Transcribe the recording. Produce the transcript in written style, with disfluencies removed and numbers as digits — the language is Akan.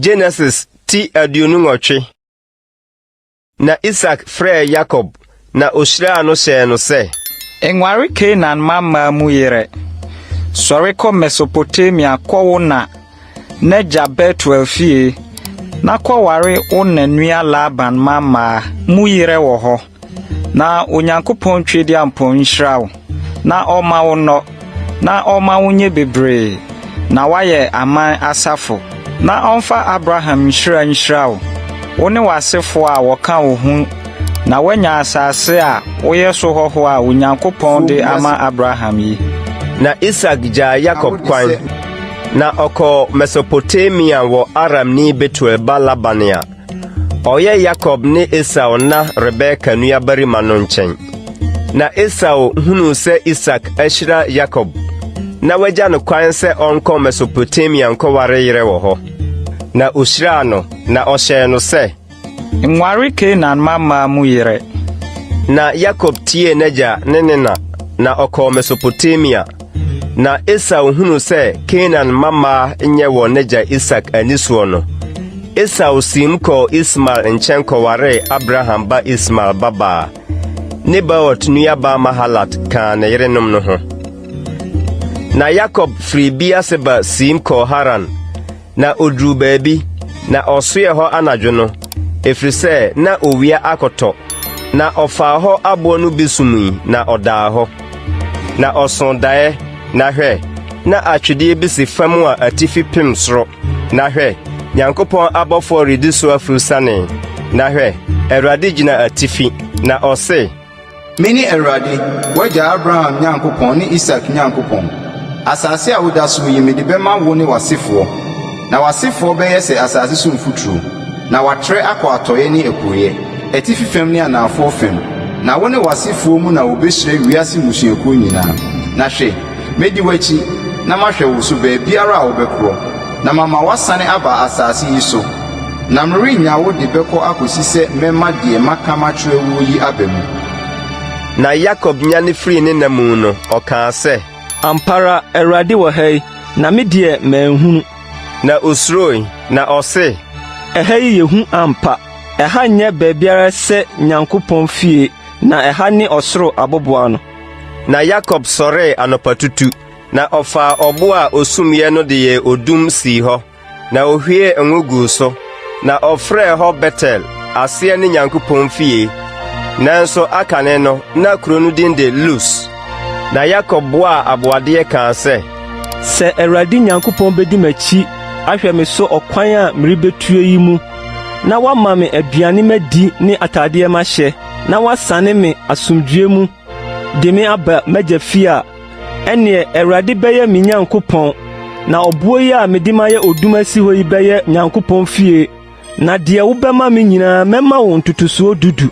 Genesis ti 28. Na Isak frɛɛ Yakob, na ohyiraa no hyɛɛ no sɛ. Nware Kanaan mmammaa mu yerɛ. Sɔre kɔ Mesopotamia kɔ wo na n'agya Betuel fie, na kɔware wo na nua Laban mmammaa mu yerɛ wɔ hɔ. Na Onyankopɔn Tweaduampɔn nhyira wo, na ɔmma wo nnɔ, na ɔmma wo nyɛ bebree, na woayɛ aman asafo. Na ɔmfa Abraham nhyira nhyira wo, wo ne w'asefoɔ a wɔka wo ho, na woanya asase a woyɛ so hɔhoɔ a Onyankopɔn de ama Abraham yi. Na Isak gyaa Yakob kwan, na ɔkɔɔ Mesopotamia wɔ Aramni Betuel ba Laban a ɔyɛ Yakob ne Esau na Rebeka nuabarima no nkyɛn. Na Esau hunuu sɛ Isak ahyira Yakob, na wagya no kwan sɛ ɔnkɔ Mesopotamia nkɔware yerɛ wɔ hɔ. Na ohyiraa no, na ɔhyɛɛ no sɛ, Nware Kanaan mmammaa mu yerɛ. Na Yakob tiee n'agya ne ne na, na ɔkɔɔ Mesopotamia. Na Esau hunuu sɛ Kanaan mmammaa nyɛ wɔ n'agya Isak ani soɔ no, Esau siim kɔɔ Ismael nkyɛn kɔwaree Abraham ba Ismael babaa, Nebaot nuabaa Mahalat kaa ne yerenom no ho. Na Yakob firii Beer-Seba siim kɔɔ Haran, na oduruu baabi, na ɔsoɛɛ hɔ anadwo no, ɛfiri sɛ na owia akɔtɔ. Na ɔfaa hɔ aboɔ no bi sumii na ɔdaa hɔ. Na ɔsoo daeɛ, na hwɛ, na atwedeɛ bi si fam a atifi pem soro. Na hwɛ, Nyankopɔn abɔfoɔ redi so afuru siane. Na hwɛ, Awurade gyina atifi, na ɔse, Mene Awurade, w'agya Abraham Nyankopɔn ne Isak Nyankopɔn. Asase a woda so yi mede bɛma wo ne w'asefoɔ. Na w'asefoɔ bɛyɛ sɛ asase so mfuturo, na wɔatrɛ akɔ atɔeɛ ne apueeɛ, atifi fam ne anafoɔ fam. Na wo ne w'asefoɔ mu na wɔbɛhyira wiase mmusuakuo nyinaa. Na hwɛ, medi w'akyi, na mahwɛ wo so baabiara a wobɛkorɔ, na mama woasane aba asase yi so. Na merennya wo de bɛkɔ akɔsi sɛ mɛma deɛ maka makyerɛ wo yi aba mu. Na Yakob nyane firii ne nna mu no, ɔkaa sɛ, Ampa ara Awurade wɔ ha yi, na me deɛ manhunu. Na osuroe, na ɔse, Ɛha yi yɛ hu ampa. Ɛha nyɛ baabiara sɛ Nyankopɔn fie, na ɛha ne ɔsoro aboboano. Na Yakob sɔree anɔpatutu, na ɔfaa ɔbo a osumiiɛ no de yɛɛ odum sii hɔ, na ohwiee ngo guu so, na ɔfrɛɛ hɔ Betel, aseɛ ne Nyankopɔn fie. Nanso akane no, na kuro no din de Lus. Na Yakob boaa aboadeɛ kaa sɛ, Sɛ Awurade Nyankopɔn bedi m'akyi ahwɛ me so ɔkwan a merebetuo yi mu, na wama me aduane madi ne atadeɛ mahyɛ, na wasane me asomdwoe mu de me aba m'agya fie a, ɛnneɛ Awurade bɛyɛ me Nyankopɔn, na ɔboɔ yi a mede mayɛ odum asi hɔ yi bɛyɛ Nyankopɔn fie, na deɛ wobɛma me nyinaa mɛma wo ntotosoɔ dudu.